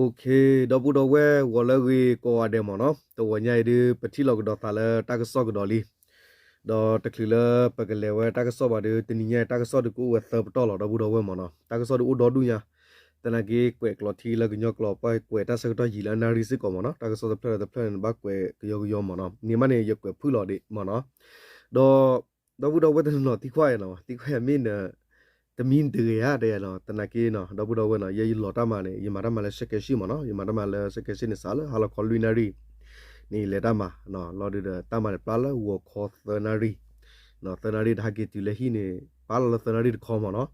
ဒီပုၢ်ဒီဝဲၢ် ဂီၤလၢအဂ့ၤကိးဂၤဒဲးမ့ၢ်နီၤ, တဂီၤညါအံၤဒုး ပထံၣ်လိာ်ကဒီးသးလၢတၢ်ကစီၣ်ကဒီးလံ. ဒီးတချုးလၢပကလဲၤဝဲတၢ်ကစီၣ်ဘၣ်ဒီး တနံၤညါအံၤ တၢ်ကစီၣ်ဒုးကအိၣ်ဝဲသၢပတီၢ်လီၤ ဒီပုၢ်ဒီဝဲၢ်မ့ၢ်နီၤ. တၢ်ကစီၣ်ဒုးအိၣ်ဒီဒူၣ်ညါ, သနာ်က့ကွဲးကျိာ်ထံလၢကညီကျိာ် ပှၤကွဲးတၢ်ဆၢကတီၢ်ယံာ်လၢအနၣ်ရံၣ်စ့ၢ်ကီးမ့ၢ်နီၤ. တၢ်ကစီၣ်တဖျၢၣ်ဒီးတဖျၢၣ်န့ၣ် နဘၣ်ကွဲးကယီကယီမ့ၢ်နီၤ. န့ၣ်မးန့ၣ် ယကွဲးဖုၣ်လီၤဒံးမ့ၢ်နီၤ. ဒီး ဒီပုၢ်ဒီဝဲၢ်တနီၤနီၤ သံကွၢ်ယၤနီၤ, သံကွၢ်ယၤမ့ၢ်န တမံတဂ့ၤဧါ တဲယၤနီၤ. သနာ်က့နီၤ ဒီပုၢ်ဒီဝဲၢ်နီၤ ယဲယလီၤတၢ်မၤန့ၣ် ယမၤတၢ်မၤလၢစဲးကဲးစံၣ်မ့ၢ်နီၤ. ယမၤတၢ်မၤလၢစဲးကဲးစံၣ်န့ၣ် စးလၢဟါလီၤခီလွံၢ်နၣ်ရံၣ်န့ၣ် ယလဲၤတၢ်မၤလီၤဒုးဒီး တၢ်မၤန့ၣ် ပျၢ်လၢဂီၤခီသၢနၣ်ရံၣ်, သၢနၣ်ရံၣ်ဒီးဟဲက့ၤတုၤလၢဟံၣ်န့ၣ် ပျၢ်လီၤလၢသၢနၣ်ရံၣ်တခီမ့ၢ်နီၤ.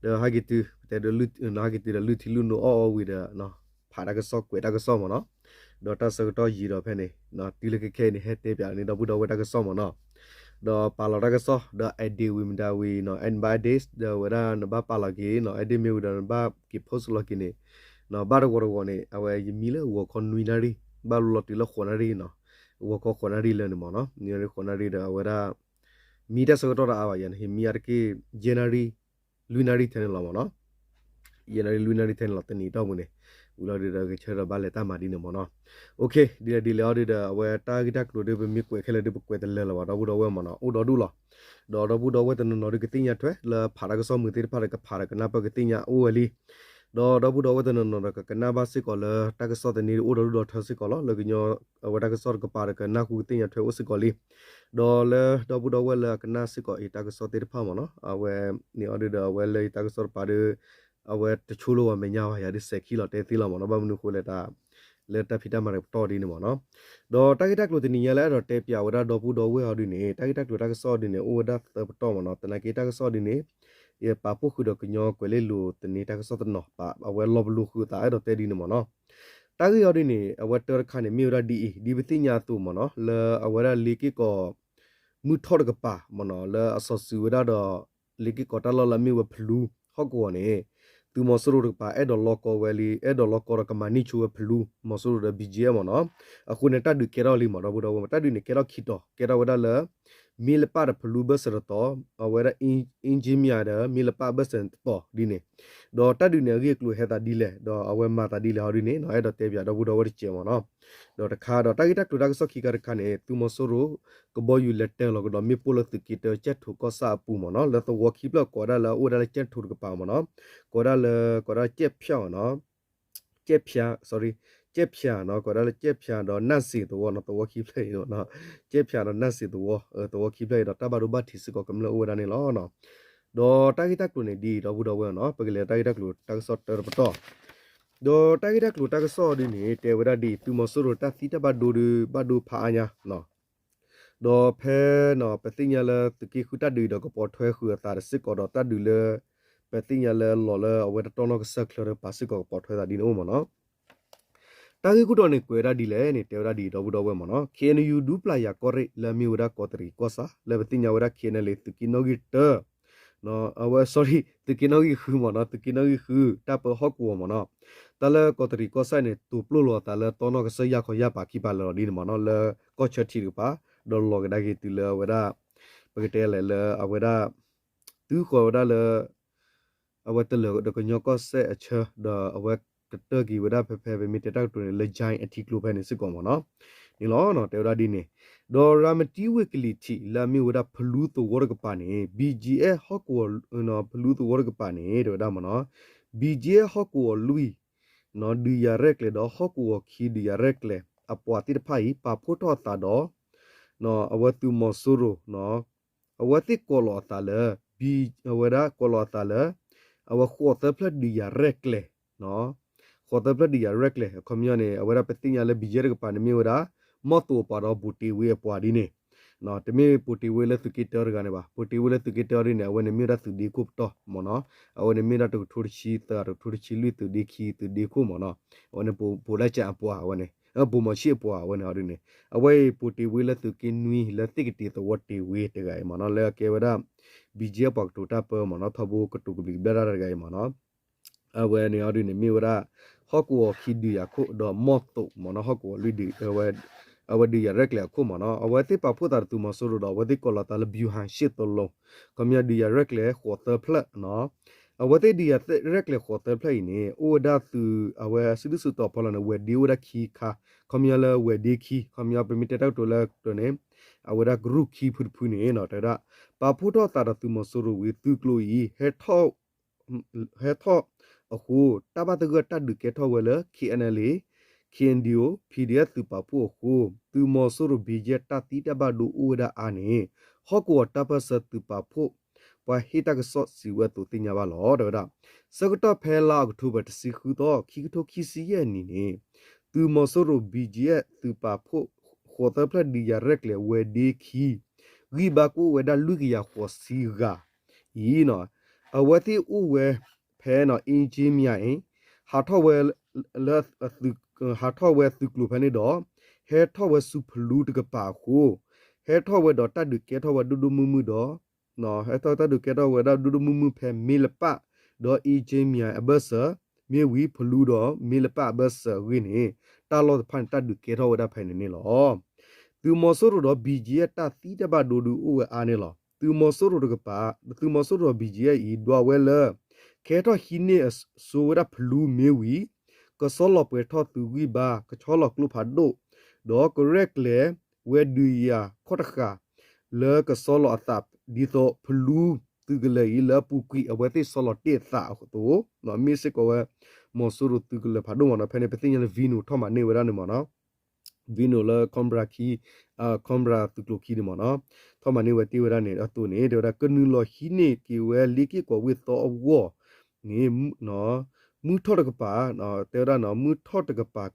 ဒီးဟဲက့ၤတုၤ ပတဲဒီး ဟဲက့ၤတုၤဒီးလုၢ်ထံလုၢ်နိအီၣ်အီဝံၤဒီး ဖးတၢ်ကစီၣ်ကွဲးတၢ်ကစီၣ်မ့ၢ်နီၤ. ဒီးတၢ်ဆၢကတီၢ်ယံာ်ဒီးဖဲန့ၣ် တုၤလၢခဲခဲအံၤန့ၣ် ဟဲတဲပၠးန့ၢ်ဒီပုၢ်ဒီဝဲၢ်တၢ်ကစီၣ်မ့ၢ်နီၤ. ဒီးပာ်လီၤတၢ်ကစီၣ် ဒီး edit ဝံၤမတၤဝံၤနီၤ edit ဒီးဝဲဒၣ်နဘၣ်ပာ်လီၤက့ၤနီၤ edit မ့ၢ်ဝံၤဒီးနဘၣ်က့ၤ post လီၤက့ၤန့ၣ် ဘၣ်တဂီၤတဂီၤန့ၣ် အဝဲယမံလၢဂီၤခီနွံနၣ်ရံၣ် ဘၣ်လီၤတုၤလၢဃိးနၣ်ရံၣ်နီၤ. ဂီၤခီဃိးနၣ်ရံၣ်လၢန့ၣ်မ့ၢ်နီၤ နွံနၣ်ရံၣ်ဃိးနၣ်ရံၣ်ဒီးအဝဲဒၣ် မံတၢ်ဆၢကတီၢ်တအါဘၣ်ယၤန့ၣ် ယမံအါတက့ၢ် ယဲၢ်နၣ်ရံၣ် လွံၢ်နၣ်ရံၣ်ထဲန့ၣ်လီၤမ့ၢ်နီၤ. ယဲၢ်နၣ်ရံၣ်လွံၢ်နၣ်ရံၣ်ထဲန့ၣ်လီၤ တနံၤတီၢ်ပူၤန့ၣ် ဝံၤလီၤဒုးဒီးဂဲၤဆၢထၢၣ်ဒီးဘၣ်လဲၤတၢ်မၤဒ်န့ၣ်မ့ၢ်နီၤ. ဒ်လဲၣ်ဒ်လဲၣ်အီၤဒုးဒီး အဝဲတၢ်ဂ့ၢ်တၢ်ကျိၤဒုး ပမ့ၢ်ကွဲးခဲလၢာ်ဒုး ပကွဲးတလၢာ်လၢၤဘၣ် ဒီပုၢ်ဒီဝဲၢ်မ့ၢ်နီၤ အိၣ်ဒီဒူၣ်လီၤ. ဒီးဒီပုၢ်ဒီဝဲၢ်တနီၤနီၤဒုးကသ့ၣ်ညါထွဲ လၢဖးတၢ်ကစီၣ်မုာ်သ့ၣ်တဖၣ်ဒီးကဖးဒီးကနၢ်ပၢၢ်ကသ့ၣ်ညါအိၣ်ဝဲလံ. ဒီးဒီပုၢ်ဒီဝဲၢ်တနီၤနီၤဒီးကကနၣ်ဘၣ်စ့ၢ်ကီးလၢတၢ်ကစီၣ်သန့ဒုးအိၣ်ဒီဒူၣ်ဒီထၢစ့ၢ်ကီးလီၤ လၢကညီ အဝဲတၢ်ကစီၣ်တကပၤဒီးကနၢ်ဟူကသ့ၣ်ညါထွဲအိၣ်စ့ၢ်ကီးလံ. ဒီးလၢဒီပုၢ်ဒီဝဲၢ်လၢအကနၣ်စ့ၢ်ကီးအံၤတၢ်ကစီၣ်သ့ၣ်တဖၣ်မ့ၢ်နီၤ အဝဲန့ၣ်အီၤဒုးဒီးအဝဲလၢတၢ်ကစီၣ်တကပၤဒီး အဝဲတဆိလိာ်ဝဲမဲာ်ညါဘၣ်ယၤဒုးစဲးခံလီၤတဲသ့လီၤမ့ၢ်နီၤ ဘၣ်မနုၤဃိလဲၣ်တၢ် လၢတၢ်ဖံးတၢ်မၤတကပတီၢ်ဒ်န့ၣ်မ့ၢ်နီၤ. ဒီးတၢ်ဂ့ၢ်တၢ်ကျိၤတနံၤညါလၢအဲၣ်ဒိးတဲပၠးဝဲဒၣ်ဒီပုၢ်ဒီဝဲၢ်အီၤဒုးန့ၣ် တၢ်ဂ့ၢ်တၢ်ကျိၤတၢ်ကစီၣ်အီၤဒုးန့ၣ် အိၣ်ဝဲဒၣ်သၢပတီၢ်မ့ၢ်နီၤ သနာ်က့တၢ်ကစီၣ်ဒုးန့ၣ် ယပာ်ဖှိၣ်ဃုာ်ဒီးကညီကွဲၤလ့လိၤသန့တၢ်ကစီၣ်တနီၤ ပာ်အဝဲလီၤပလိာ်ဃုာ်အသးအဲၣ်ဒိးတဲဒ်န့ၣ်မ့ၢ်နီၤ. တၢ်ဂ့ၢ်အီၤဒုးန့ၣ် အဝဲတၢတခါန့ၣ် မ့ၢ်ဝဲဒၣ်ဒ်အံၤ ဒ်ပသ့ၣ်ညါအသိးမ့ၢ်နီၤ လၢအဝဲဒၣ်လ့က့ၢ်ကီး မုၢ်ထီၣ်တကပၤမ့ၢ်နီၤ လၢအစီၤစုၤဝဲဒၣ်ဒီး လ့က့ၢ်ကီးတၢ်လီၢ်လၢအမ့ၢ်ဝဲဖလူ ဟီၣ်ကဝီၤန့ၣ် သုးမီၤစိရိၤတကပၤ အဲၣ်ဒိးလီကီဝဲလံ အဲၣ်ဒိးလီကီဒီးကမၤန့ၢ်ဆိဝဲဖလူ မီၤစိရိၤဒီး ဘံၣ်ကၠ့ၣ်မ့ၢ်နီၤ. အဃိန့ၣ် တၢ်ဒုးကဲထီၣ်လံမ့ၢ် ဒီပုၢ်ဒီဝဲၢ် တၢ်ဒုးန့ၣ်ကဲထီၣ်ခံတီၤ ကဲထီၣ်ဝဲဒၣ်လၢ မ့ၢ်လပၣ်ဒီးဖလူဘၢၣ်စၢၤတတီၤ အဝဲဒၣ် အ့ၣ်ကၠ့ၣ်မံယၤဒီး မ့ၢ်လပၣ်ဘၢၣ်စၢၤတတီၤဒ်န့ၣ် ဒီးတၢ်ဒုးန့ၣ် အဂ့ၢ်အကျိၤဟဲသးဒ်လဲၣ် ဒီးအဝဲမၤသးဒ်လဲၣ်ဟီဒ်န့ၣ် အဲၣ်ဒိးတဲပၠးဒီပုၢ်ဒီဝဲၢ်တစဲးမ့ၢ်နီၤ. ဒီးတခါဒီး တၢ်ဂ့ၢ်တၢ်ကျိၤတၢ်ကစီၣ်ခံခါတခါန့ၣ် သုးမီၤစိရိၤ ကဘီယူၤလဲၤတၢၤလီၤကဒီးမ့ၣ်ပိၢ်လၢသုးက့တၢ ကၠဲၣ်ထိၣ်ကီၢ်ဆၣ်အပူၤမ့ၢ်နီၤ လၢသဝီခံဖျၢၣ်ကိးဝဲဒၣ်လၢအအိၣ်ဝဲဒၣ်လၢကၠဲၣ်ထိၣ်တကပၤမ့ၢ်နီၤ ကိးဝဲဒၣ်လၢ ကိးဝဲဒၣ်ကၠဲၣ်ဖၠၣ်မ့ၢ်နီၤ ကၠဲၣ်ဖၠၣ် sorry ကၠဲၣ်ဖၠၣ်နီၤ ကိးဝဲဒၣ်လၢကၠဲၣ်ဖၠၣ်ဒီးနၢ်စ့ၤသဝီနီၤ သဝီခံဖျၢၣ်အံၤနီၤ ကၠဲၣ်ဖၠၣ်ဒီးနၢ်စ့ၤသဝီ သဝီခံဖျၢၣ်အံၤဒီး တၢ်ဘၣ်ဒိဘၣ်ထံးစ့ၢ်ကီးကမျၢၢ်အိၣ်ဝဲဒၣ်န့ၣ်လီၤ. ဒီးတၢ်ဂ့ၢ်တၢ်ကျိၤန့ၣ်ဒ်အံၤ ဒီပုၢ်ဒီဝဲၢ်နီၤ ပကလဲၤတၢ်ဂ့ၢ်တၢ်ကျိၤတၢ်ကစီၣ်တၢတပတီၢ် ဒီးတၢ်ဂ့ၢ်တၢ်ကျိၤတၢ်ကစီၣ်ဒ်န့ၣ် တဲဝဲဒၣ်ဒ်အံၤ သုးမီၤစိရိၤတၢ်သံတၢ်ဘၣ်ဒိဒုး ဘၣ်ဒိဖးအါညါ ဒီးဖဲနီၤ ပသ့ၣ်ညါလၢသုးက့ဃုတၢ်ဒုးဒီး ကပိာ်ထွဲဃုာ်အသးတစ့ၢ်ကီးဒီး တၢ်ဒုးလၢ ပသ့ၣ်ညါလၢလီၤလၢအဝဲတတီၢ်နီၣ်ကစၢၢ်ချၢဒီးပာ်စ့ၢ်ကီးကပိာ်ထွဲသးဒ်န့ၣ်အိၣ်မ့ၢ်နီၤ. တၢ်ဂ့ၢ်ခိၣ်တီန့ၣ် ကွဲးဝဲဒၣ်ဒ်လဲၣ်န့ၣ် တဲဝဲဒၣ်ဒ်အံၤ ဒီပုၢ်ဒီဝဲၢ်မ့ၢ်နီၤ ခ့ၣ်အဲၣ်ယူၣ် ဒူပျၢ်ယၤကီၢ်ရ့ၣ် လၢအမ့ၢ်ဝဲဒၣ်ကီးတရံးကီၢ်ဆၣ် လၢပသ့ၣ်ညါဝဲဒၣ် ခ့ၣ်အဲၣ်ယူၣ် သုးက့နီၣ်ဂံၢ်တၢ အဝဲ sorry သုးက့နီၣ်ဂံၢ်ဃုမ့ၢ်နီၤ သုးက့နီၣ်ဂံၢ်ဃု တၢ်ပၢဟီၣ်ကဝီၤမ့ၢ်နီၤ တၢ်လၢကီးတရံးကီၢ်ဆၣ်န့ၣ် တိာ်ပျိၢ်လိာ်အသးလၢတီၢ်နီၣ်ကစၢၢ်ယၢ်ခီယၢ်ပၤခံပၤလၢာ်လီၤဒ်န့ၣ်မ့ၢ်နီၤ လၢကီၢ်ဆၢထံးတကပၤ ဒီးလီၤကဒါက့ၤတုၤလၢအဝဲဒၣ် ပကတဲလဲၣ်လၢအဝဲဒၣ် သုဃီၤဝဲဒၣ်လၢ အဝဲတလၢာ်ဒီးကညီကီၢ်စဲၣ်အဆၢ ဒီးအဝဲကတၢၢ်က့ၤဝဲဒၣ်ဖဲဖဲ ပမ့ၢ်တဲတၢ်ကတိၤန့ၣ် လၢ Jain အထံကျိဖဲန့ၣ်စ့ၢ်ကီးမ့ၢ်နီၤ န့ၣ်လီၤ တဲဝဲဒၣ်ဒ်န့ၣ် ဒီးရၤမတံဝ့ၢ်ကလံၤထံး လၢအမ့ၢ်ဝဲဒၣ်ဖလူသဝီတကပၤန့ၣ် BGF ဟီၣ်ကဝီၤ ဖလူသဝီတကပၤန့ၣ် တဲဝဲဒၣ်မ့ၢ်နီၤ BGF ဟီၣ်ကဝီၤလွံၢ် ဒုးယၤရဲၣ်ကျဲၤဒီးဟီၣ်ကဝီၤခံဒုးယၤရဲၣ်ကျဲၤ အပှၤသ့ၣ်တဖၣ်အံၤ ပာ်ဖှိၣ်ထီၣ်အသးဒီး အဝဲသုးမီၤစိရိၤ အဝဲသ့ၣ်ကိးလီၤအသးလၢ အဝဲဒၣ်ကိးလီၤအသးလၢ အဝဲဃိးသၢဖျၢၣ်ဒုးယၤရဲၣ်ကျဲၤ ဃိးသၢဖျၢၣ်ဒုးယၤရဲၣ်ကျဲၤ အခီပညီန့ၣ် အဝဲဒၣ်ပသ့ၣ်ညါလၢ BGF တကပၤန့ၣ်မ့ၢ်ဝဲဒၣ် မီၢ်သိးအပှၤဒီးဘိၣ်တ့ၢ်ဝ့အပှၤဒ်န့ၣ် တမ့ၢ်ဘိၣ်တ့ၢ်ဝ့လၢသုးက့တၢတဂၤန့ၣ်ဘၣ် ဘိၣ်တ့ၢ်ဝ့လၢသုးက့တၢဒ်န့ၣ် အဝဲန့ၣ်မ့ၢ်ဝဲဒၣ်သုးဒ့ခိၣ်ပတီၢ်မ့ၢ်နီၤ အဝဲန့ၣ်မ့ၢ်ဝဲဒၣ်တကထိတဆံသၢ တကထိတဆံလွံၢ်သုးဒ့ခံ သုးဒ့ခိၣ်မ့ၢ်နီၤ အဝဲန့ၣ် ဘိၣ်လၢကၠၣ်အပှၤဝဲန့ၣ် ဘိၣ်မီၤဆံၣ်အပှၤဝဲန့ၣ်ဒ်န့ၣ် အဝဲအံၤဘိၣ်တ့ၢ်ဝ့လၢသုးက့နွံ လၢသ့ၣ်ကတ့ၤသဝီတ့ၢ်ဝ့တဂၤအံၤမ့ၢ်နီၤ လၢအကဲဝဲဒၣ် BGF ပှၤကတိၤတၢ်ပၢမ့ၢ်နီၤ ထီဘိကတိၤကဘျံးကဘျၣ်တၢ်တဂၤအံၤမ့ၢ်နီၤ အဝဲန့ၣ်ဒ်န့ၣ် မ့ၢ်ဝဲဒၣ် ဟီၣ်ကဝီၤခံဒုးယၤခိၣ်ဒီးမီၢ်သိးမ့ၢ်နီၤ ဟီၣ်ကဝီၤလွံၢ်ဒုး အဝဲဒုးယၤရဲၣ်ကျဲၤအခိၣ်မ့ၢ်နီၤ အဝဲသ့ၣ်ပာ်ဖှိၣ်သးဒီးသုးမီၤစိရိၤဒီး အဝဲသ့ၣ်ကိးလီၤသးလၢ ဗျူဟာရှစ်သလုံး ခီပညီဒုးယၤရဲၣ်ကျဲၤဃိးသၢဖျၢၣ်နီၤ အဝဲသ့ၣ်ဒုးယၤရဲၣ်ကျဲၤဃိးသၢဖျၢၣ်အံၤန့ၣ် အိၣ်ဝဲဒၣ်သုး အဝဲစုဒုၣ်စုတီၤဖီလာ်န့ၣ် ဝဲၤဒ့အိၣ်ဝဲဒၣ်ခံခါ, ခီပညီလၢဝဲၤဒ့ခံ, ခီပညီပမ့ၢ်တဲတၢ်ကတိၤလၢကတိၤန့ၣ် အဝဲဒၣ်ကရူၢ်ခံဖုတဖုန့ၣ် တဲဝဲဒၣ် ပာ်ဖှိၣ်ထီၣ်သးဒီးသုးမီၤစိရိၤဝံၤ သုးကျိၤအံၤ ဟဲထီၣ်အဃိ တၢ်ဘၣ်သဂၢၢ်တၢ်ဒုးကဲထီၣ်ဝဲလၢ K N L A, K N D O, P D F သုးပာ်ဖှိၣ်အဃိ သုးမီၤစိရိၤ ဘံကဲ တၢ်သံတၢ်ဘၣ်ဒိအိၣ်ဝဲဒၣ်အါန့ၣ် ဟီၣ်ကဝီၤတၢ်ပၢၢ်ဆၢသုးပာ်ဖှိၣ် ပှၤဟ့ၣ်တၢ်ကစီၣ်စံးဝဲအသိးသ့ၣ်ညါဘၣ်လီၤ တဲဝဲဒၣ်. ဆၢကတီၢ်ဖဲလါအီးကထိဘၢၣ် တဆံဃုသီ ခံကထိခံဆံယဲၢ်နံၣ်န့ၣ် သုးမီၤစိရိၤ ဘံကဲ သုးပာ်ဖှိၣ် ဃိးသၢဖျၢၣ်ဒုးယၤရဲၣ်ကျဲၤဝဲၤဒ့ခံ ဂံၢ်ဘါကအိၣ်ဝဲဒၣ်လွံၢ်ကယၤဃိးဆံဂၤအံၤ အဝဲသ့ၣ်အိၣ်ဝဲဖဲ အ့ကၠ့မံယၤအံၤ ဟးထီၣ်ဝဲလၢ ဟးထီၣ်ဝဲသုးကျိၤဖဲန့ၣ်ဒီး ဟဲထီၣ်ဝဲဆူဖလူတကပၤအဃိ ဟဲထီၣ်ဝဲဒီးတၢ်ဒုးကဲထီၣ်ဝဲဒိၣ်ဒိၣ်မုၢ်မုၢ်ဒီး ဟဲထီၣ်တၢ်ဒုးကဲထီၣ်ဝဲဒၣ်ဒိၣ်ဒိၣ်မုၢ်မုၢ်ဖဲမ့လပၣ် ဒီးအ့ကၠ့မံယၤအဘၢၣ်စၢၤ မ့ၢ်ဝံၤဖလူဒီးမ့လပၣ်အဘၢၣ်စၢၤအဂ့ၢ်န့ၣ် တၢ်လီၢ်တဖၣ်န့ၣ် တၢ်ဒုးကဲထီၣ်ဝဲဒၣ်ဖဲန့ၣ်န့ၣ်လီၤ. သုးမီၤစိရိၤဒီး ဘံကဲ တၢ်သံတၢ်ဘၣ်ဒိဒုးအိၣ်ဝဲအါန့ၣ်လီၤ. သုးမီၤစိရိၤတကပၤ သုးမီၤစိရိၤဒီး ဘံကဲ အံၤ ဒွးဝဲလၢ ကဟဲထီၣ်ဟံးန့ၢ်အစိဝဲဒၣ်ဖလူမ့ၢ်ဝံၤ ကဆီလီၤပှဲၤထီၣ်သုးဂံၢ်ဘါ ကဆီလီၤကျိဖးဒိၣ် ဒီးကရဲၣ်ကျဲၤဝဲဒုးယၤခီၣ်တဃာ် လၢကဆီလီၤအသး ဒ်သိးဖလူသုးကလၢၤအံၤ လၢအပူၤကွံာ်အဝဲသ့ၣ်ဆီလီၤတ့ၢ်အသးအသိး မ့ၢ်စ့ၢ်ကီးဝဲ မီၤစိရိၤသုးကလၢၤဖးဒိၣ်မ့ၢ်နီၤ ဖဲန့ၣ် ပသ့ၣ်ညါလၢ Veno ထီၣ်မၤန့ၢ်ဝဲဒၣ်န့ၣ်မ့ၢ်နီၤ Veno လၢ Cobra ခံ Cobra သုးကျိၤခံန့ၣ်မ့ၢ်နီၤ ထီၣ်မၤန့ၢ်ဝဲတ့ၢ်ဝဲဒၣ်န့ၣ်အသိးန့ၣ် တဲဝဲဒၣ် ကနုာ်လီၤဟံးန့ၢ်က့ၤဝဲလ့က့ၣ်ကီၤဝ့ၢ်သီအဂီၢ်န့ၣ် မုၢ်ထီၣ်တကပၤ တဲဝဲဒၣ် မုၢ်ထီၣ်တကပၤ